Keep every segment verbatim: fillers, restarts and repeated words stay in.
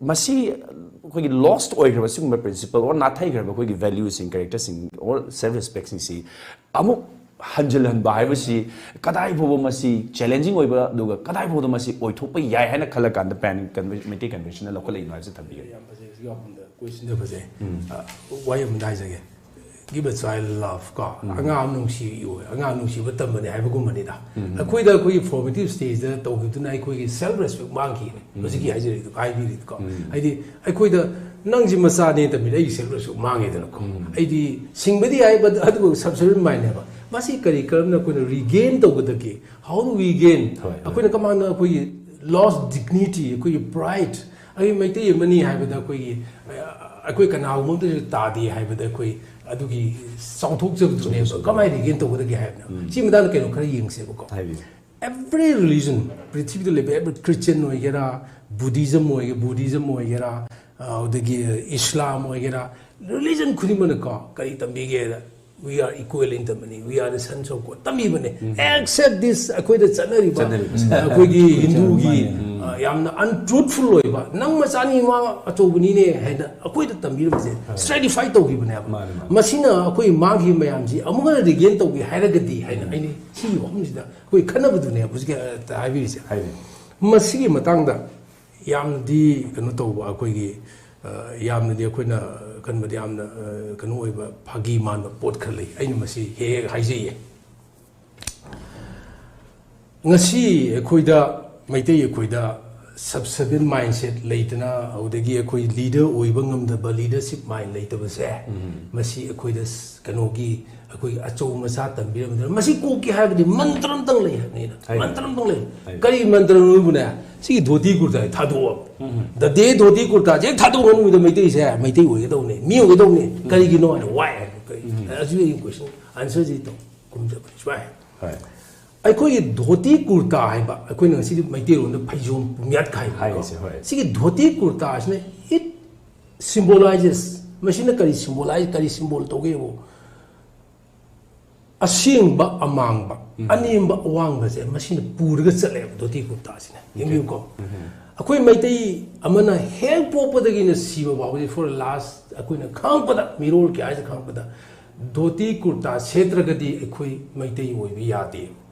ꯃꯁꯤ ꯑꯩꯈꯣꯏꯒꯤ ꯂꯣꯁ ꯑꯣꯏꯈ꯭ꯔꯕ ꯁꯤꯒꯨꯝꯕ ꯄ꯭ꯔꯤꯟꯁꯤꯄꯜ ꯑꯣꯔ ꯅꯥꯊꯩꯈ꯭ꯔꯕ ꯑꯩꯈꯣꯏꯒꯤ ꯚꯦꯂ꯭ꯌꯨꯁꯤꯡ, ꯀꯦꯔꯦꯛꯇꯔꯁꯤꯡ ꯑꯣꯔ ꯁꯦꯜꯐ ꯔꯦꯁꯄꯦꯛꯁꯤꯡꯁꯤ ꯑꯃꯨꯛ ꯍꯟꯖꯤꯜꯍꯟꯕ ꯍꯥꯏꯕꯁꯤ ꯀꯗꯥꯏ ꯐꯥꯎꯕ ꯃꯁꯤ ꯆꯦꯂꯦꯟꯖꯤꯡ ꯑꯣꯏꯕ, ꯑꯗꯨꯒ ꯀꯗꯥꯏ ꯐꯥꯎꯕꯗ ꯃꯁꯤ ꯑꯣꯏꯊꯣꯛꯄ ꯌꯥꯏ ꯍꯥꯏꯅ ꯈꯜꯂ ꯀꯥꯟꯗ ꯄꯦꯟ ꯀꯟꯚꯦ- ꯃꯩꯇꯩ ꯀꯟꯚꯦꯟꯁꯟꯅ ꯂꯧꯈꯠꯂꯛꯏꯅꯣ ꯍꯥꯏꯕꯁꯤ ꯊꯝꯕꯤꯌꯨ꯫ ꯌꯥꯝ ꯐꯖꯩ꯫ ꯍꯧꯖꯤꯛꯀꯤ ꯋꯥꯐꯝꯗ ꯀꯣꯏꯁꯟꯗ ꯐꯖꯩ꯫ ꯑ, ꯋꯥꯍꯩ ꯑꯃꯗ ꯍꯥꯏꯖꯒꯦ, give a child love ꯀꯣ, ꯑꯉꯥꯡ ꯑꯃ ꯅꯨꯡꯁꯤꯌꯨ, ꯑꯉꯥꯡ ꯅꯨꯡꯁꯤꯕ ꯇꯝꯕꯅꯦ ꯍꯥꯏꯕꯒꯨꯝꯕꯅꯤꯗ꯫ ꯑꯩꯈꯣꯏꯗ ꯑꯩꯈꯣꯏꯒꯤ ꯐꯣꯔꯃꯦꯇꯤꯚ ꯁ꯭ꯇꯦꯖꯇ ꯇꯧꯈꯤꯕꯗꯨꯅ ꯑꯩꯈꯣꯏꯒꯤ ꯁꯦꯜꯐ ꯔꯦꯁꯄꯦꯛ ꯃꯥꯡꯈꯤꯕꯅꯦ꯫ ꯍꯧꯖꯤꯛꯀꯤ ꯍꯥꯏꯖꯔꯤꯗꯣ, ꯍꯥꯏꯕꯤꯔꯤꯗꯣꯀꯣ꯫ ꯍꯥꯏꯗꯤ ꯑꯩꯈꯣꯏꯗ ꯅꯪꯁꯤ ꯃꯆꯥꯅꯦ ꯇꯝꯕꯤꯔꯦ, ꯑꯩꯒꯤ ꯁꯦꯜꯐ ꯔꯦꯁꯄꯦꯛ ꯃꯥꯡꯉꯦꯗꯅꯀꯣ꯫ ꯑꯩꯗꯤ ꯁꯤꯡꯕꯗꯤ ꯌꯥꯏ, but ꯑꯗꯨꯕꯨ ꯁꯕꯁꯔꯕꯦꯟ ꯃꯥꯏꯟꯅꯦꯕ꯫ ꯃꯁꯤ ꯀꯔꯤ ꯀꯔꯝꯅ ꯑꯩꯈꯣꯏꯅ ꯔꯤꯒꯦꯟ ꯇꯧꯒꯗꯒꯦ? How do we gain? ꯍꯣꯏ, ꯍꯣꯏ꯫ ꯑꯩꯈꯣꯏꯅ ꯀꯃꯥꯏꯅ ꯑꯩꯈꯣꯏꯒꯤ ꯂꯣꯁ ꯗꯤꯒꯅꯤꯇꯤ, ꯑꯩꯈꯣꯏꯒꯤ ꯄ꯭ꯔꯥꯏꯗ, ꯑꯩ ꯃꯩꯇꯩ ꯑꯃꯅꯤ ꯍꯥꯏꯕꯗ ꯑꯩꯈꯣꯏꯒꯤ, ꯑ, ꯑꯩꯈꯣꯏ ꯀꯅꯥꯒꯨꯝꯕ ꯑꯝꯇꯁꯨ ꯇꯥꯗꯦ ꯍꯥꯏꯕꯗ ꯑꯩꯈꯣꯏ ꯑꯗꯨꯒꯤ ꯆꯥꯎꯊꯣꯛꯆꯕꯗꯨꯅꯦꯕ꯫ ꯀꯃꯥꯏꯅ ꯔꯤꯒꯦꯟ ꯇꯧꯒꯗꯒꯦ ꯍꯥꯏꯕꯅ ꯁꯤ ꯃꯇꯥꯡꯗ ꯀꯩꯅꯣ ꯈꯔ ꯌꯦꯡꯁꯦꯕꯀꯣ꯫ ꯍꯥꯏꯕꯤꯌꯨ꯫ Every religion, ꯄ꯭ꯔꯤꯊꯤꯕꯤꯗ ꯂꯩꯕ every Christian ꯑꯣꯏꯒꯦꯔꯥ, Buddhism ꯑꯣꯏꯒꯦ, Buddhism ꯑꯣꯏꯒꯦꯔꯥ, ꯑ, ꯑꯗꯒꯤ ꯏꯁꯂꯥꯝ ꯑꯣꯏꯒꯦꯔꯥ, ꯔꯤꯂꯤꯖꯟ ꯈꯨꯗꯤꯡꯃꯛꯅꯀꯣ ꯀꯔꯤ ꯇꯝꯕꯤꯒꯦꯗ, "We are equal in the money, we are the sons of God" ꯇꯝꯕꯤꯕꯅꯦ꯫ Except this, ꯑꯩꯈꯣꯏꯗ ꯆꯠꯅꯔꯤꯕ, ꯆꯠꯅꯔꯤꯕꯁꯦ꯫ ꯑꯩꯈꯣꯏꯒꯤ ꯍꯤꯟꯗꯨꯒꯤ, ꯑ, ꯌꯥꯝꯅ ꯑꯟꯇ꯭ꯔꯨꯊꯐꯨꯜ ꯑꯣꯏꯕ, "ꯅꯪ ꯃꯆꯥꯅꯤ ꯃꯥ ꯑꯆꯧꯕꯅꯤꯅꯦ" ꯍꯥꯏꯅ ꯑꯩꯈꯣꯏꯗ ꯇꯝꯕꯤꯔꯝꯕꯁꯦ ꯁ꯭ꯇ꯭ꯔꯦꯇꯤꯐꯥꯏ ꯇꯧꯈꯤꯕꯅꯦꯕ꯫ ꯃꯥꯅꯦ, ꯃꯥꯅꯦ꯫ ꯃꯁꯤꯅ ꯑꯩꯈꯣꯏ ꯃꯥꯡꯈꯤꯕ ꯃꯌꯥꯝꯁꯤ ꯑꯃꯨꯛ ꯍꯟꯅ ꯔꯤꯒꯦꯟ ꯇꯧꯒꯦ ꯍꯥꯏꯔꯒꯗꯤ ꯍꯥꯏꯅ ꯑꯩꯅ ꯁꯤꯒꯤ ꯋꯥꯐꯝꯁꯤꯗ ꯑꯩꯈꯣꯏ ꯈꯟꯅꯕꯗꯨꯅꯦꯕ ꯍꯧꯖꯤꯛꯀꯤ, ꯑ, ꯍꯥꯏꯕꯤꯔꯤꯁꯦ꯫ ꯍꯥꯏꯕꯤꯌꯨ꯫ ꯃꯁꯤꯒꯤ ꯃꯇꯥꯡꯗ ꯌꯥꯝꯅꯗꯤ ꯀꯩꯅꯣ ꯇꯧꯕ, ꯑꯩꯈꯣꯏꯒꯤ, ꯑ, ꯌꯥꯝꯅꯗꯤ ꯑꯩꯈꯣꯏꯅ ꯈꯟꯕꯗ ꯌꯥꯝꯅ, ꯑ, ꯀꯩꯅꯣ ꯑꯣꯏꯕ, ꯐꯥꯒꯤ ꯃꯥꯟꯕ ꯄꯣꯠ ꯈꯔ ꯂꯩ꯫ ꯑꯩꯅ ꯃꯁꯤ ꯍꯦꯛ ꯍꯦꯛ ꯍꯥꯏꯖꯩꯌꯦ꯫ ꯉꯁꯤ ꯑꯩꯈꯣꯏꯗ, ꯃꯩꯇꯩ ꯑꯩꯈꯣꯏꯗ ꯁꯕꯁꯔꯕꯦꯟ ꯃꯥꯏꯟꯁꯦꯠ ꯂꯩꯇꯅ, ꯑꯗꯨꯗꯒꯤ ꯑꯩꯈꯣꯏ ꯂꯤꯗꯔ ꯑꯣꯏꯕ ꯉꯝꯗꯕ, ꯂꯤꯗꯔꯁꯤꯞ ꯃꯥꯏꯟ ꯂꯩꯇꯕꯁꯦ, ꯃꯁꯤ ꯑꯩꯈꯣꯏꯗ ꯀꯩꯅꯣꯒꯤ, ꯑꯩꯈꯣꯏꯒꯤ ꯑꯆꯧ ꯃꯆꯥ ꯇꯝꯕꯤꯔꯝꯗꯅ ꯃꯁꯤ ꯀꯣꯛꯀꯦ ꯍꯥꯏꯔꯒꯗꯤ ꯃꯟꯇ꯭ꯔ ꯑꯝꯇꯪ ꯂꯩ ꯍꯥꯏꯕꯅꯤꯅ꯫ ꯍꯥꯏꯌꯨ꯫ ꯃꯟꯇ꯭ꯔ ꯑꯝꯇꯪ ꯂꯩ꯫ ꯍꯥꯏꯌꯨ꯫ ꯀꯔꯤ ꯃꯟꯇ꯭ꯔꯅꯣꯕꯨꯅꯦ? ꯁꯤꯒꯤ ꯙꯣꯇꯤ ꯀꯨꯔꯇꯥ ꯊꯥꯗꯣꯛꯑꯣ꯫ ꯗꯗꯦ ꯙꯣꯇꯤ ꯀꯨꯔꯇꯥꯁꯦ ꯍꯦꯛ ꯊꯥꯗꯣꯛꯑꯣ ꯅꯨꯃꯤꯠꯇ ꯃꯩꯇꯩꯁꯦ ꯃꯩꯇꯩ ꯑꯣꯏꯒꯗꯧꯅꯦ, ꯃꯤ ꯑꯣꯏꯒꯗꯧꯅꯦ꯫ ꯀꯔꯤꯒꯤꯅꯣ ꯍꯥꯏꯅ, why ꯍꯥꯏꯅ ꯀꯔꯤ? ꯑꯁꯤꯒꯤ ꯀꯣꯏꯁꯟ ꯑꯟꯁꯔꯁꯤ ꯇꯧ ꯈꯨꯝꯖꯕꯅꯤ꯫ ꯁꯨꯃꯥꯏꯅ ꯍꯥꯏ꯫ ꯍꯣꯏ꯫ ꯑꯩꯈꯣꯏꯒꯤ ꯙꯣꯇꯤ ꯀꯨꯔꯇꯥ ꯍꯥꯏꯕ, ꯑꯩꯈꯣꯏꯅ ꯉꯁꯤꯗꯤ ꯃꯩꯇꯩꯂꯣꯟꯗ ꯐꯩꯖꯣꯝ ꯄꯨꯝꯌꯥꯠ ꯍꯥꯏꯕꯀꯣ꯫ ꯍꯥꯏꯔꯤꯁꯦ, ꯍꯣꯏ꯫ ꯁꯤꯒꯤ ꯙꯣꯇꯤ ꯀꯨꯔꯇꯥꯁꯤꯅ, it symbolizes, ꯃꯁꯤꯅ ꯀꯔꯤ ꯁꯤꯝꯕꯣꯂꯥꯏꯖ, ꯀꯔꯤ ꯁꯤꯝꯕꯣꯜ ꯇꯧꯒꯦꯕꯨ? ꯑꯁꯦꯡꯕ ꯑꯃꯥꯡꯕ, ꯑꯅꯦꯝꯕ ꯑꯋꯥꯡꯕꯁꯦ ꯃꯁꯤꯅ ꯄꯨꯔꯒ ꯆꯠꯂꯦꯕ ꯙꯣꯇꯤ ꯀꯨꯔꯇꯥꯁꯤꯅ꯫ ꯌꯦꯡꯕꯤꯌꯨꯀꯣ, ꯑꯩꯈꯣꯏ ꯃꯩꯇꯩ ꯑꯃꯅ ꯍꯦꯛ ꯄꯣꯛꯄꯗꯒꯤꯅ ꯁꯤꯕ ꯐꯥꯎꯕꯗꯤ, for last, ꯑꯩꯈꯣꯏꯅ ꯈꯪꯉꯛꯄꯗ, ꯃꯤꯔꯣꯜ ꯀꯌꯥꯁꯤꯗ ꯈꯪꯉꯛꯄꯗ, ꯙꯣꯇꯤ ꯀꯨꯔꯇꯥ ꯁꯦꯠꯇ꯭ꯔꯒꯗꯤ ꯑꯩꯈꯣꯏ ꯃꯩꯇꯩ ꯑꯣꯏꯕ ꯌꯥꯗꯦ꯫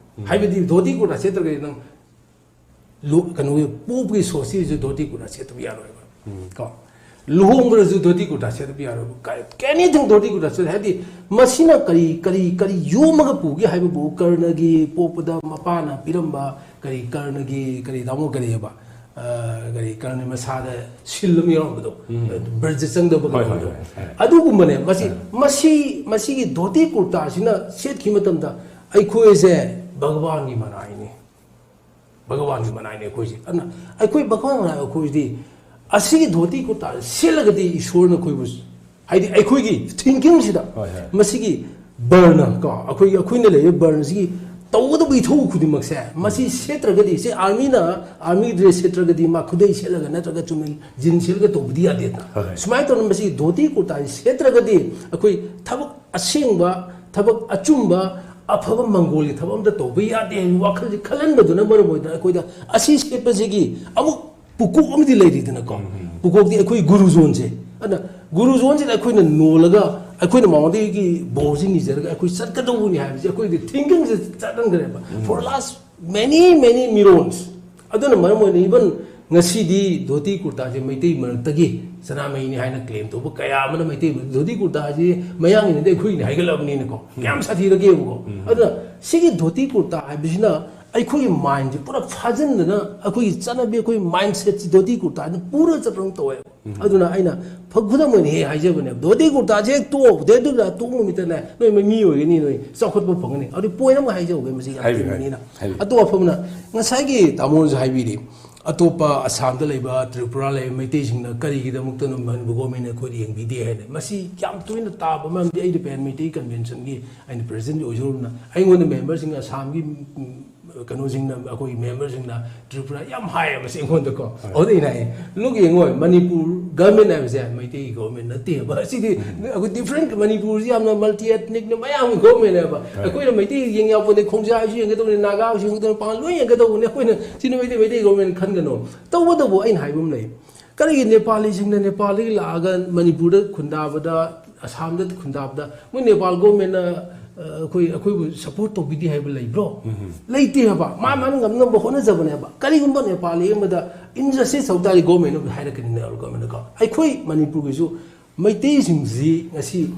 ꯍꯥꯏꯕꯗꯤ ꯙꯣꯇꯤ ꯀꯨꯔꯇꯥ ꯁꯦꯠꯇ꯭ꯔꯒꯗꯤ ꯅꯪ ꯂꯨ-, ꯀꯩꯅꯣꯒꯤ ꯄꯣꯛꯄꯒꯤ ꯁꯣꯁꯇꯤꯁꯨ ꯙꯣꯇꯤ ꯀꯨꯔꯇꯥ ꯁꯦꯠꯇꯕ ꯌꯥꯔꯣꯏꯕ꯫ ꯀꯣ, ꯂꯨꯍꯣꯡꯕꯗꯁꯨ ꯙꯣꯇꯤ ꯀꯨꯔꯇꯥ ꯁꯦꯠꯇꯕ ꯌꯥꯔꯣꯏꯕ꯫ ꯀ-, anything ꯙꯣꯇꯤ ꯀꯨꯔꯇꯥ ꯁꯦꯠ-, ꯍꯥꯏꯗꯤ ꯃꯁꯤꯅ ꯀꯔꯤ, ꯀꯔꯤ, ꯀꯔꯤ ꯌꯣꯝꯃꯒ ꯄꯨꯒꯦ ꯍꯥꯏꯕꯕꯨ, ꯀꯔꯅꯒꯤ ꯄꯣꯛꯄꯗ ꯃꯄꯥꯅ ꯄꯤꯔꯝꯕ ꯀꯔꯤ, ꯀꯔꯅꯒꯤ ꯀꯔꯤ, ꯇꯥꯃꯣ, ꯀꯔꯤ ꯍꯥꯏꯕ, ꯑ, ꯀꯔꯤ, ꯀꯔꯅ ꯃꯁꯥꯗ ꯁꯤꯜ ꯑꯃ ꯌꯥꯎꯔꯝꯕꯗꯣ, ꯕ꯭ꯔꯖ ꯆꯪꯗꯕ ꯍꯣꯏ, ꯍꯣꯏ, ꯀꯩꯅꯣꯗꯣ꯫ ꯍꯣꯏ, ꯍꯣꯏ꯫ ꯑꯗꯨꯒꯨꯝꯕꯅꯦ꯫ ꯃꯁꯤ, ꯃꯁꯤ, ꯃꯁꯤꯒꯤ ꯙꯣꯇꯤ ꯀꯨꯔꯇꯥꯁꯤꯅ ꯁꯦꯠꯈꯤꯕ ꯃꯇꯝꯗ ꯑꯩꯈꯣꯏꯁꯦ ꯚꯒꯋꯥꯟꯒꯤ ꯃꯅꯥꯏꯅꯤ꯫ ꯚꯒꯋꯥꯟꯒꯤ ꯃꯅꯥꯏꯅꯦ ꯑꯩꯈꯣꯏꯁꯦ꯫ ꯑꯗꯨꯅ ꯑꯩꯈꯣꯏ ꯚꯒꯋꯥꯟ ꯃꯅꯥꯏ ꯑꯩꯈꯣꯏꯗꯤ ꯑꯁꯤꯒꯤ ꯙꯣꯇꯤ ꯀꯨꯔꯇꯥ ꯁꯦꯠꯂꯒꯗꯤ ꯏꯁꯣꯔꯅ ꯑꯩꯈꯣꯏꯕꯨ, ꯍꯥꯏꯗꯤ ꯑꯩꯈꯣꯏꯒꯤ ꯊꯤꯡꯀꯤꯡꯁꯤꯗ ꯍꯣꯏ, ꯍꯣꯏ꯫ ꯃꯁꯤꯒꯤ ꯕꯔꯅ ꯀꯣ, ꯑꯩꯈꯣꯏꯒꯤ, ꯑꯩꯈꯣꯏꯅ ꯂꯩꯔꯤꯕ ꯕꯔꯅꯁꯤꯒꯤ ꯇꯧꯒꯗꯕ ꯏꯊꯧ ꯈꯨꯗꯤꯡꯃꯛꯁꯦ, ꯃꯁꯤ ꯁꯦꯠꯇ꯭ꯔꯒꯗꯤ, ꯁꯦ, ꯑꯥꯔꯃꯤꯅ ꯑꯥꯔꯃꯤ ꯗ꯭ꯔꯦꯁ ꯁꯦꯠꯇ꯭ꯔꯒꯗꯤ ꯃꯥ ꯈꯨꯗꯩ ꯁꯦꯠꯂꯒ ꯅꯠꯇ꯭ꯔꯒ ꯆꯨꯝꯅ ꯖꯤꯟ ꯁꯦꯠꯂꯒ ꯇꯧꯕꯗꯤ ꯌꯥꯗꯦꯗꯅ꯫ ꯍꯣꯏ, ꯍꯣꯏ꯫ ꯁꯨꯃꯥꯏꯅ ꯇꯧꯗꯅ ꯃꯁꯤ ꯙꯣꯇꯤ ꯀꯨꯔꯇꯥꯁꯤ ꯁꯦꯠꯇ꯭ꯔꯒꯗꯤ ꯑꯩꯈꯣꯏ ꯊꯕꯛ ꯑꯁꯦꯡꯕ, ꯊꯕꯛ ꯑꯆꯨꯝꯕ, ꯑꯐꯕ ꯃꯪꯒꯣꯜꯒꯤ ꯊꯕꯛ ꯑꯝꯇ ꯇꯧꯕ ꯌꯥꯗꯦ ꯍꯥꯏꯕ ꯋꯥꯈꯜꯁꯤ ꯈꯜꯍꯟꯕꯗꯨꯅ ꯃꯔꯝ ꯑꯣꯏꯗꯅ ꯑꯩꯈꯣꯏꯗ ꯑꯁꯤ ꯁꯦꯠꯄꯁꯤꯒꯤ ꯑꯃꯨꯛ ꯄꯨꯀꯣꯛ ꯑꯃꯗꯤ ꯂꯩꯔꯤꯗꯅꯀꯣ꯫ ꯄꯨꯀꯣꯛꯇꯤ ꯑꯩꯈꯣꯏ ꯒꯨꯔꯨꯖꯣꯟꯁꯦ꯫ ꯑꯗꯨꯅ ꯒꯨꯔꯨꯖꯣꯟꯁꯤꯗ ꯑꯩꯈꯣꯏꯅ ꯅꯣꯜꯂꯒ ꯑꯩꯈꯣꯏꯅ ꯃꯉꯣꯟꯗꯒꯤ ꯕꯣꯔꯁꯤ ꯅꯤꯖꯔꯒ ꯑꯩꯈꯣꯏ ꯆꯠꯀꯗꯧꯕꯅꯤ ꯍꯥꯏꯕꯁꯦ ꯑꯩꯈꯣꯏꯒꯤ ꯊꯤꯡꯀꯤꯡꯁꯦ ꯆꯠꯍꯟꯈ꯭ꯔꯦꯕ꯫ For last many, many ꯃꯤꯔꯣꯟꯁ꯫ ꯑꯗꯨꯅ ꯃꯔꯝ ꯑꯣꯏꯅ even ꯉꯁꯤꯗꯤ ꯙꯣꯇꯤ ꯀꯨꯔꯇꯥꯁꯦ ꯃꯩꯇꯩ ꯃꯔꯛꯇꯒꯤ ꯁꯅꯥꯃꯍꯤꯅꯤ ꯍꯥꯏꯅ ꯀ꯭ꯂꯦꯝ ꯇꯧꯕ ꯀꯌꯥ ꯑꯃꯅ ꯃꯩꯇꯩ ꯃꯔꯛ-, ꯙꯣꯇꯤ ꯀꯨꯔꯇꯥꯁꯤ ꯃꯌꯥꯡꯒꯤꯅꯗꯤ ꯑꯩꯈꯣꯏꯒꯤꯅꯤ ꯍꯥꯏꯒꯠꯂꯕꯅꯤꯅꯀꯣ꯫ ꯀꯌꯥꯝ ꯁꯥꯊꯤꯔꯒꯦꯕꯀꯣ꯫ ꯑꯗꯨꯅ ꯁꯤꯒꯤ ꯙꯣꯇꯤ ꯀꯨꯔꯇꯥ ꯍꯥꯏꯕꯁꯤꯅ ꯑꯩꯈꯣꯏꯒꯤ ꯃꯥꯏꯟꯁꯦ ꯄꯨꯔꯥ ꯐꯥꯖꯤꯟꯗꯅ ꯑꯩꯈꯣꯏꯒꯤ ꯆꯠꯅꯕꯤ, ꯑꯩꯈꯣꯏꯒꯤ ꯃꯥꯏꯟ ꯁꯦꯠꯁꯤ ꯙꯣꯇꯤ ꯀꯨꯔꯇꯥ ꯍꯥꯏꯅ ꯄꯨꯔꯒ ꯆꯠꯄ ꯑꯃ ꯇꯧꯋꯦꯕ꯫ ꯑꯗꯨꯅ ꯑꯩꯅ ꯐ-, ꯈꯨꯗꯝ ꯑꯣꯏꯅ ꯍꯦꯛ ꯍꯥꯏꯖꯕꯅꯦꯕ, ꯙꯣꯇꯤ ꯀꯨꯔꯇꯥꯁꯦ ꯍꯦꯛ ꯇꯣꯛꯑꯣ, ꯙꯣꯇꯤ ꯀꯨꯔꯇꯥ ꯇꯣꯛꯄ ꯅꯨꯃꯤꯠꯇꯅꯦ ꯅꯣꯏ ꯃꯤ ꯑꯣꯏꯒꯅꯤ, ꯅꯣꯏ ꯆꯥꯎꯈꯠꯄ ꯐꯪꯒꯅꯤ꯫ ꯑꯗꯨ ꯄꯣꯏꯟ ꯑꯃ ꯍꯥꯏꯖꯍꯧꯒꯦ, ꯃꯁꯤ ꯌꯥꯝ ꯍꯥꯏꯕꯤꯌꯨ, ꯊꯤꯕꯅꯤꯅ꯫ ꯍꯥꯏꯕꯤꯌꯨ꯫ ꯑꯇꯣꯞꯄ ꯑꯃꯅ ꯉꯁꯥꯏꯒꯤ ꯇꯥꯃꯣꯅꯁꯨ ꯍꯥꯏꯕꯤꯔꯤ, ꯑꯇꯣꯞꯄ ꯑꯁꯥꯝꯗ ꯂꯩꯕ, ꯇ꯭ꯔꯤꯄꯨꯔꯥ ꯂꯩꯕ ꯃꯩꯇꯩꯁꯤꯡꯅ ꯀꯔꯤꯒꯤꯗꯃꯛꯇꯅꯣ ꯃꯅꯤꯄꯨꯔ ꯒꯣꯔꯃꯦꯟꯅ ꯑꯩꯈꯣꯏꯗ ꯌꯦꯡꯕꯤꯗꯦ ꯍꯥꯏꯅ? ꯃꯁꯤ ꯌꯥꯝ ꯇꯣꯏꯅ ꯇꯥꯕ ꯃꯔꯝꯗꯤ ꯑꯩꯗꯤ ꯄꯦꯟ ꯃꯩꯇꯩ ꯀꯟꯚꯦꯟꯁꯟꯒꯤ ꯑꯩꯅ ꯄ꯭ꯔꯦꯁꯤꯗꯦꯟꯠ ꯑꯣꯏꯖꯔꯨꯕꯅ ꯑꯩꯉꯣꯟꯗ ꯃꯦꯝꯕꯔꯁꯤꯡ ꯑꯁꯥꯝꯒꯤ, ꯎꯝ, ꯀꯩꯅꯣꯁꯤꯡꯅ, ꯑꯩꯈꯣꯏꯒꯤ ꯃꯦꯝꯕꯔꯁꯤꯡꯅ ꯇ꯭ꯔꯤꯄꯨꯔꯥ ꯌꯥꯝ ꯍꯥꯏꯌꯦꯕ ꯁꯤ ꯑꯩꯉꯣꯟꯗꯀꯣ꯫ ꯑꯗꯨꯗ ꯑꯩꯅ ꯍꯥꯏꯌꯦ, "ꯂꯨꯛ ꯌꯦꯡꯉꯣ, ꯃꯅꯤꯄꯨꯔ ꯒꯚꯔꯟꯃꯦꯟ ꯍꯥꯏꯕꯁꯦ ꯃꯩꯇꯩꯒꯤ ꯒꯚꯔꯟꯃꯦꯟ ꯅꯠꯇꯦꯕ꯫ ꯁꯤꯗꯤ ꯑꯩꯈꯣꯏ ꯗꯤꯐ꯭ꯔꯦꯟ, ꯃꯅꯤꯄꯨꯔꯁꯤ ꯌꯥꯝꯅ ꯃꯜꯇꯤ ꯑꯦꯊꯅꯤꯛꯅ ꯃꯌꯥꯝꯒꯤ ꯒꯚꯔꯟꯃꯦꯟꯅꯦꯕ꯫ ꯑꯩꯈꯣꯏꯅ ꯃꯩꯇꯩ ꯌꯦꯡ ꯌꯥꯄꯣꯠꯇꯦ, ꯈꯣꯡꯖꯥꯏꯁꯨ ꯌꯦꯡꯒꯗꯧꯕꯅꯤ, ꯅꯥꯒꯥꯁꯨ ꯌꯦꯡꯒꯗꯧꯕꯅꯤ, ꯄꯥꯉꯜ ꯂꯣꯏ ꯌꯦꯡꯒꯗꯧꯕꯅꯤ꯫ ꯑꯩꯈꯣꯏꯅ ꯁꯤꯅ ꯃꯩꯇꯩ, ꯃꯩꯇꯩ ꯒꯚꯔꯟꯃꯦꯟ ꯈꯟꯒꯅꯣ꯫ ꯇꯧꯕꯇꯕꯨ ꯑꯩꯅ ꯍꯥꯏꯕ ꯑꯃ ꯂꯩ, ꯀꯔꯤꯒꯤ ꯅꯦꯄꯥꯂꯤꯁꯤꯡꯅ ꯅꯦꯄꯥꯜꯗꯒꯤ ꯂꯥꯛꯑꯒ ꯃꯅꯤꯄꯨꯔꯗ ꯈꯨꯟꯗꯥꯕꯗ, ꯑꯁꯥꯝꯗ ꯈꯨꯟꯗꯥꯕꯗ ꯃꯣꯏ ꯅꯦꯄꯥꯜ ꯒꯣꯔꯃꯦꯟꯅ, ꯑ, ꯑꯩꯈꯣꯏ, ꯑꯩꯈꯣꯏꯕꯨ ꯁꯄꯣꯔꯠ ꯇꯧꯕꯤꯗꯦ ꯍꯥꯏꯕ ꯂꯩꯕ꯭ꯔꯣ? ꯂꯩꯇꯦ ꯍꯥꯏꯕ꯫ ꯃꯥ ꯃꯥꯅ ꯉꯝ ꯉꯝꯕ ꯍꯣꯠꯅꯖꯕꯅꯦ ꯍꯥꯏꯕ꯫ ꯀꯔꯤꯒꯨꯝꯕ ꯅꯦꯄꯥꯂꯤ ꯑꯃꯗ ꯏꯟꯖꯁꯇꯤꯁ ꯇꯧ ꯇꯥꯔꯗꯤ ꯒꯣꯔꯃꯦꯟꯅ ꯍꯥꯏꯔꯛꯀꯅꯤ, ꯅꯦꯄꯥꯜ ꯒꯣꯔꯃꯦꯟꯅꯀꯣ꯫ ꯑꯩꯈꯣꯏ ꯃꯅꯤꯄꯨꯔꯒꯤꯁꯨ ꯃꯩꯇꯩꯁꯤꯡꯁꯤ ꯉꯁꯤ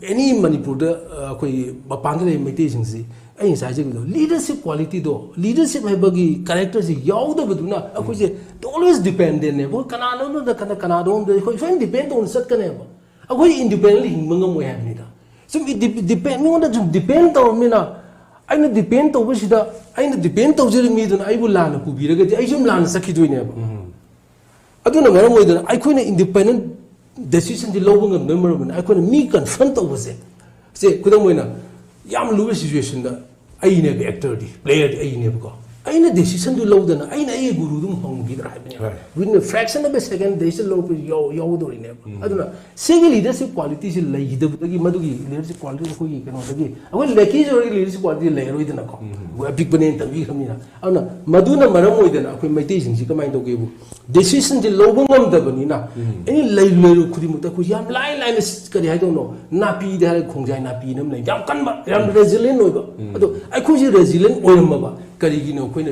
ꯑꯦꯅꯤ ꯃꯅꯤꯄꯨꯔꯗ, ꯑ, ꯑꯩꯈꯣꯏꯒꯤ ꯃꯄꯥꯟꯗ ꯂꯩꯕ ꯃꯩꯇꯩꯁꯤꯡꯁꯤ, ꯑꯩ ꯉꯁꯥꯏ ꯍꯥꯏꯖꯈꯤꯕꯗꯣ, ꯂꯤꯗꯔꯁꯤꯞ ꯀ꯭ꯋꯥꯂꯤꯇꯤꯗꯣ, ꯂꯤꯗꯔꯁꯤꯞ ꯍꯥꯏꯕꯒꯤ ꯀꯦꯔꯦꯛꯇꯔꯁꯤ ꯌꯥꯎꯗꯕꯗꯨꯅ ꯑꯩꯈꯣꯏꯁꯦ ꯑꯣꯜꯋꯦꯁ ꯗꯤꯄꯦꯟꯗꯦꯟꯅꯦꯕ꯫ ꯑꯩꯈꯣꯏ ꯀꯅꯥꯅꯣꯝꯗ ꯀꯅꯥ-, ꯀꯅꯥꯗꯣꯝꯗ ꯑꯩꯈꯣꯏ ꯁꯨꯃꯥꯏꯅ ꯗꯤꯄꯦꯟ ꯇꯧꯅ ꯆꯠꯀꯅꯦꯕ꯫ ꯑꯩꯈꯣꯏ ꯏꯟꯗꯤꯄꯦꯟꯗꯦꯟꯂꯤ ꯍꯤꯡꯕ ꯉꯝꯃꯣꯏ ꯍꯥꯏꯕꯅꯤꯗ꯫ ꯁꯨꯝ ꯏꯟꯗꯤ-, ꯗꯤꯄꯦꯟ, ꯃꯤꯉꯣꯟꯗ ꯁꯨꯝ ꯗꯤꯄꯦꯟ ꯇꯧꯔꯕꯅꯤꯅ, ꯑꯩꯅ ꯗꯤꯄꯦꯟ ꯇꯧꯕꯁꯤꯗ, ꯑꯩꯅ ꯗꯤꯄꯦꯟ ꯇꯧꯖꯔꯤꯕ ꯃꯤꯗꯨꯅ ꯑꯩꯕꯨ ꯂꯥꯟꯅ ꯄꯨꯕꯤꯔꯒꯗꯤ ꯑꯩꯁꯨ ꯑꯗꯨꯝ ꯂꯥꯟꯅ ꯆꯠꯈꯤꯗꯣꯏꯅꯦꯕ꯫ ꯑꯗꯨꯅ ꯃꯔꯝ ꯑꯣꯏꯗꯅ ꯑꯩꯈꯣꯏꯅ ꯏꯟꯗꯤꯄꯦꯟꯗꯦꯟ ꯗꯦꯁꯤꯖꯟꯁꯤ ꯂꯧꯕ ꯉꯝꯗꯕ ꯃꯔꯝꯅ ꯑꯩꯈꯣꯏꯅ ꯃꯤ ꯀꯟꯐ꯭ꯔꯟ ꯇꯧꯕꯁꯦ, ꯁꯦ, ꯈꯨꯗꯝ ꯑꯣꯏꯅ, ꯌꯥꯝ ꯂꯨꯕ ꯁꯤꯆꯨꯋꯦꯁꯟꯗ ꯑꯩꯅꯦꯕ ꯑꯦꯛꯇꯔꯗꯤ, ꯄ꯭ꯂꯦꯌꯔꯗꯤ ꯑꯩꯅꯦꯕꯀꯣ꯫ ꯑꯩꯅ ꯗꯦꯁꯤꯖꯟꯗꯨ ꯂꯧꯗꯅ ꯑꯩꯅ ꯑꯩꯒꯤ ꯒꯨꯔꯨꯗꯨ ꯑꯃꯨꯛ ꯍꯪꯈꯤꯗ꯭ꯔꯥ ꯍꯥꯏꯕꯅꯦꯕ꯫ Right. Within a fraction of a second decision ꯂꯧꯔꯛꯄꯁꯨ ꯌꯥꯎ-, ꯌꯥꯎꯒꯗꯧꯔꯤꯅꯦꯕ꯫ ꯑꯗꯨꯅ ꯁꯤꯒꯤ ꯂꯤꯗꯔꯁꯤꯞ ꯀ꯭ꯋꯥꯂꯤꯇꯤꯁꯤ ꯂꯩꯈꯤꯗꯕꯗꯒꯤ, ꯃꯗꯨꯒꯤ ꯂꯤꯗꯔꯁꯤꯞ ꯀ꯭ꯋꯥꯂꯤꯇꯤ ꯑꯩꯈꯣꯏꯒꯤ ꯀꯩꯅꯣꯗꯒꯤ, ꯑꯩꯈꯣꯏ ꯂꯦꯀꯤꯁ ꯑꯣꯏꯔꯒ ꯂꯤꯗꯔꯁꯤꯞ ꯀ꯭ꯋꯥꯂꯤꯇꯤ ꯂꯩꯔꯔꯣꯏꯗꯅꯀꯣ꯫ ꯑꯩꯈꯣꯏ ꯑꯄꯤꯛꯄꯅꯦꯅ ꯇꯝꯕꯤꯈ꯭ꯔꯕꯅꯤꯅ꯫ ꯑꯗꯨꯅ ꯃꯗꯨꯅ ꯃꯔꯝ ꯑꯣꯏꯗꯅ ꯑꯩꯈꯣꯏ ꯃꯩꯇꯩꯁꯤꯡꯁꯤ ꯀꯃꯥꯏꯅ ꯇꯧꯒꯦꯕꯨ, ꯗꯦꯁꯤꯖꯟꯁꯤ ꯂꯧꯕ ꯉꯝꯗꯕꯅꯤꯅ, ꯑꯦꯅꯤ ꯂꯩꯔꯨ ꯂꯩꯔꯨ ꯈꯨꯗꯤꯡꯃꯛꯇ ꯑꯩꯈꯣꯏ ꯌꯥꯝ ꯂꯥꯏ ꯂꯥꯏꯅ ꯁ-, ꯀꯔꯤ ꯍꯥꯏꯗꯧꯅꯣ, ꯅꯥꯄꯤꯗ ꯍꯥꯏꯔꯒ ꯈꯣꯡꯖꯥꯏ ꯅꯥꯄꯤꯅ ꯑꯃ ꯂꯩ, ꯌꯥꯝ ꯀꯟꯕ, ꯌꯥꯝ ꯔꯦꯖꯤꯂꯦꯟ ꯑꯣꯏꯕ꯫ ꯑꯗꯣ ꯑꯩꯈꯣꯏꯁꯤ ꯔꯦꯖꯤꯂꯦꯟ ꯑꯣꯏꯔꯝꯃꯕ, ꯀꯔꯤꯒꯤꯅꯣ ꯑꯩꯈꯣꯏꯅ,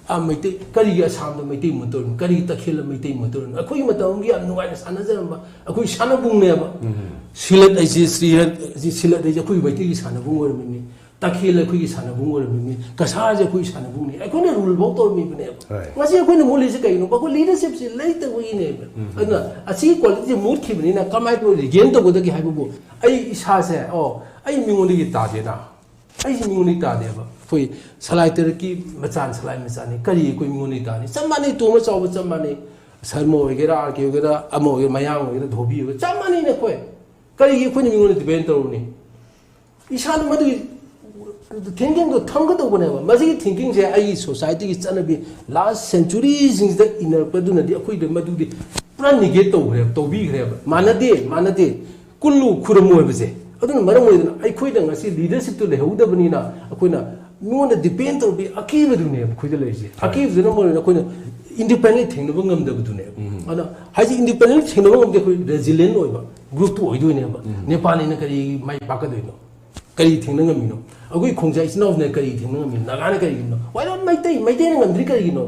ꯑ, ꯃꯩꯇꯩ, ꯀꯔꯤꯒꯤ ꯑꯁꯥꯝꯗ ꯃꯩꯇꯩ ꯃꯨꯠꯇꯧꯔꯤꯅꯣ, ꯀꯔꯤꯒꯤ ꯇꯈꯦꯜꯗ ꯃꯩꯇꯩ ꯃꯨꯠꯇꯧꯔꯤꯅꯣ? ꯑꯩꯈꯣꯏꯒꯤ ꯃꯇꯝ ꯑꯃꯒꯤ ꯌꯥꯝ ꯅꯨꯡꯉꯥꯏꯅ ꯁꯥꯟꯅꯖꯔꯝꯕ ꯑꯩꯈꯣꯏ ꯁꯥꯟꯅꯕꯨꯡꯅꯦꯕ꯫ ꯁꯤꯂꯠ ꯍꯥꯏꯁꯤ, ꯁ꯭ꯔꯤꯍꯠ ꯍꯥꯏꯁꯤ, ꯁꯤꯂꯠ ꯍꯥꯏꯁꯤ ꯑꯩꯈꯣꯏ ꯃꯩꯇꯩꯒꯤ ꯁꯥꯟꯅꯕꯨꯡ ꯑꯣꯏꯔꯝꯃꯤꯅꯤ꯫ ꯇꯈꯦꯜ ꯑꯩꯈꯣꯏꯒꯤ ꯁꯥꯟꯅꯕꯨꯡ ꯑꯣꯏꯔꯝꯃꯤꯅꯤ, ꯀꯁꯥꯔꯁꯦ ꯑꯩꯈꯣꯏꯒꯤ ꯁꯥꯟꯅꯕꯨꯡꯅꯤ, ꯑꯩꯈꯣꯏꯅ ꯔꯨꯜ ꯐꯥꯎ ꯇꯧꯔꯝꯃꯤꯕꯅꯦꯕ꯫ ꯍꯣꯏ꯫ ꯉꯁꯤ ꯑꯩꯈꯣꯏꯅ ꯃꯨꯠꯂꯤꯁꯦ ꯀꯩꯒꯤꯅꯣ? ꯑꯩꯈꯣꯏ ꯂꯤꯗꯔꯁꯤꯞꯁꯤ ꯂꯩꯇꯕꯒꯤꯅꯦꯕ꯫ ꯑꯗꯨꯅ ꯑꯁꯤꯒꯤ ꯀ꯭ꯋꯥꯂꯤꯇꯤꯁꯦ ꯃꯨꯠꯈꯤꯕꯅꯤꯅ ꯀꯃꯥꯏꯅ ꯇꯧꯔ ꯔꯤꯒꯦꯟ ꯇꯧꯒꯗꯒꯦ ꯍꯥꯏꯕꯕꯨ, ꯑꯩ ꯏꯁꯥꯁꯦ, ꯑꯣ, ꯑꯩ ꯃꯤꯉꯣꯟꯗꯒꯤ ꯇꯥꯗꯦꯅ, ꯑꯩꯁꯦ ꯃꯤꯉꯣꯟꯗꯒꯤ ꯇꯥꯗꯦꯕ꯫ ꯑꯩꯈꯣꯏ ꯁꯂꯥꯏ ꯇꯔꯛꯀꯤ ꯃꯆꯥꯅꯤ, ꯁꯂꯥꯏ ꯃꯆꯥꯅꯤ, ꯀꯔꯤ ꯑꯩꯈꯣꯏ ꯃꯤꯉꯣꯟꯗꯒꯤ ꯇꯥꯅꯤ? ꯆꯞ ꯃꯥꯟꯅꯩ, ꯇꯣꯝꯕ ꯆꯥꯎꯕ ꯆꯞ ꯃꯥꯟꯅꯩ, ꯁꯔꯃ ꯑꯣꯏꯒꯦꯔꯥ, ꯑꯥꯔ ꯀꯦ ꯑꯣꯏꯒꯦꯔꯥ, ꯑꯃ ꯑꯣꯏꯒꯦꯔꯥ, ꯃꯌꯥꯡ ꯑꯣꯏꯒꯦꯔꯥ, ꯙꯣꯕꯤ ꯑꯣꯏꯒꯦꯔꯥ, ꯆꯞ ꯃꯥꯟꯅꯩꯅ ꯑꯩꯈꯣꯏ꯫ ꯀꯔꯤꯒꯤ ꯑꯩꯈꯣꯏꯅ ꯃꯤꯉꯣꯟꯗ ꯗꯤꯄꯦꯟ ꯇꯧꯔꯨꯅꯤ? ꯏꯁꯥꯅ ꯃꯗꯨꯒꯤ ꯊꯤꯡꯀꯤꯡꯗꯣ ꯊꯝꯒꯗꯧꯕꯅꯦꯕ꯫ ꯃꯁꯤꯒꯤ ꯊꯤꯡꯀꯤꯡꯁꯦ ꯑꯩꯒꯤ ꯁꯣꯁꯥꯏꯇꯤꯒꯤ ꯆꯠꯅꯕꯤ ꯂꯥꯁ ꯁꯦꯟꯆꯨꯔꯤꯁꯤꯡꯁꯤꯗ ꯏꯟꯅꯔꯛꯄꯗꯨꯅꯗꯤ ꯑꯩꯈꯣꯏꯗ ꯃꯗꯨꯗꯤ ꯄꯨꯔꯥ ꯅꯤꯒꯦꯠ ꯇꯧꯈ꯭ꯔꯦꯕ, ꯇꯧꯕꯤꯈ꯭ꯔꯦꯕ꯫ ꯃꯥꯟꯅꯗꯦ, ꯃꯥꯟꯅꯗꯦ꯫ ꯀꯨꯜꯂꯨ ꯈꯨꯔꯨꯝꯃꯣꯏꯕꯁꯦ꯫ ꯑꯗꯨꯅ ꯃꯔꯝ ꯑꯣꯏꯗꯅ ꯑꯩꯈꯣꯏꯗ ꯉꯁꯤ ꯂꯤꯗꯔꯁꯤꯞꯇꯨ ꯂꯩꯍꯧꯗꯕꯅꯤꯅ ꯑꯩꯈꯣꯏꯅ ꯃꯤꯉꯣꯟꯗ ꯗꯤꯄꯦꯟ ꯇꯧꯕꯤ ꯑꯀꯤꯕꯗꯨꯅꯦꯕ ꯑꯩꯈꯣꯏꯗ ꯂꯩꯔꯤꯁꯦ꯫ ꯑꯀꯤꯕꯗꯨꯅ ꯃꯔꯝ ꯑꯣꯏꯔꯒ ꯑꯩꯈꯣꯏꯅ ꯏꯟꯗꯤꯄꯦꯟꯗꯦꯟ ꯊꯦꯡꯅꯕ ꯉꯝꯗꯕꯗꯨꯅꯦꯕ꯫ ꯑꯗꯣ ꯍꯥꯏꯁꯦ ꯏꯟꯗꯤꯄꯦꯟꯗꯦꯟ ꯊꯦꯡꯅꯕ ꯉꯝꯗꯦ, ꯑꯩꯈꯣꯏ ꯔꯦꯖꯤꯂꯤꯌꯦꯟ ꯑꯣꯏꯕ ꯒ꯭ꯔꯨꯞꯇꯨ ꯑꯣꯏꯗꯣꯏꯅꯦꯕ꯫ ꯅꯦꯄꯥꯜꯅ ꯀꯔꯤ ꯃꯥꯏ ꯄꯥꯛꯀꯗꯣꯏꯅꯣ? ꯀꯔꯤ ꯊꯦꯡꯅ ꯉꯝꯃꯤꯅꯣ? ꯑꯩꯈꯣꯏ ꯈꯣꯡꯖꯥꯏ ꯏꯆꯤꯟ ꯏꯅꯥꯎꯁꯤꯅ ꯀꯔꯤ ꯊꯦꯡꯅ ꯉꯝꯃꯤꯅꯣ? ꯅꯥꯒꯥꯅ ꯀꯔꯤꯒꯤꯅꯣ? Why not Meitei? ꯃꯩꯇꯩꯅ ꯉꯝꯗ꯭ꯔꯤ ꯀꯔꯤꯒꯤꯅꯣ?